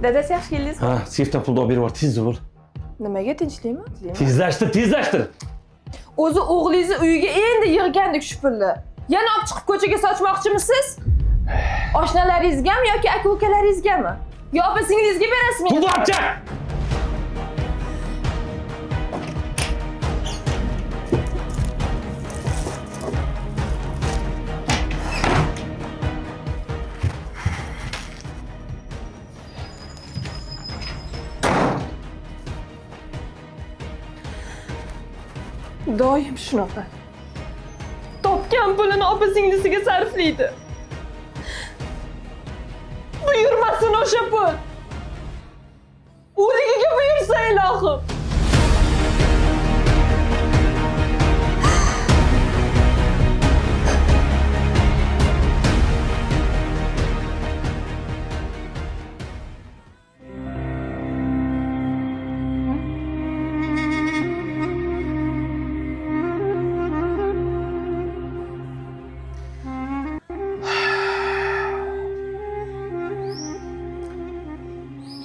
Dadasi, yaxshi keldingizmi? Ha, seyfdan pulni olib berib yubor, tez bo'l. Nimaga, tinchlikmi? Tezlashtir, tezlashtir. O'zi o'g'lingizni uyiga endi yig'gandik shu pulni. Yana olib chiqib ko'chaga sochmoqchimisiz? Oshnalaringizgami yoki aka ukalaringizgami? Yo opa singlingizga berasizmi? Pulni olib chiq! Doim shunaqa. Topgan pulini opa singlisiga sarflaydi. Buyurmasin o'sha pul. O'ligiga buyursa ilohim.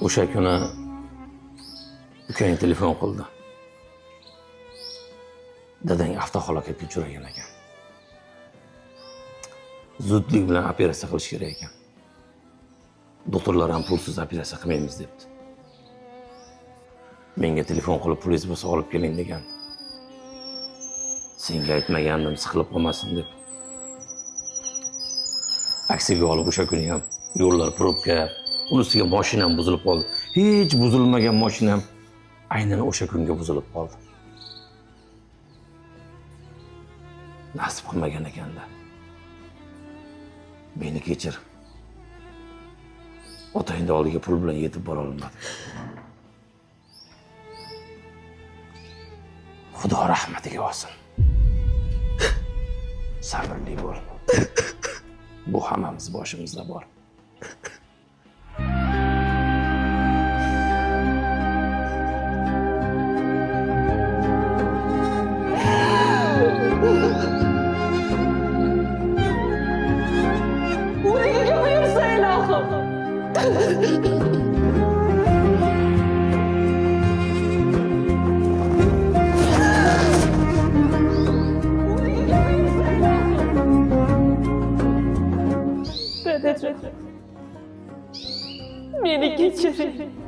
O'sha kuni ukang telefon qildi. Dadang avtohalokatga uchragan ekan. Zudlik bilan operatsiya qilish kerak ekan. Doktorlar ham pulsiz operatsiya qilmaymiz debdi. Menga telefon qilib pulingiz bo'lsa olib keling degandi. Senga aytmagandim, siqilib qolmasin deb. Aksiga olib o'sha kuni ham yo'llar probka, uni ustiga mashinam buzilib qoldi. Hech buzilmagan mashinam aynan o'sha kunga buzilib qoldi. Nasib qilmagan ekanda. Meni kechir. Otangni oldiga pul bilan yetib bora olmadim. Xudo rahmatiga olsin. Sabrli bo'l. Bu hammamiz boshimizda bor. O'ligiga buyursa ilohim. O'ligiga buyursa ilohim. Dadajon. Meni kechiring.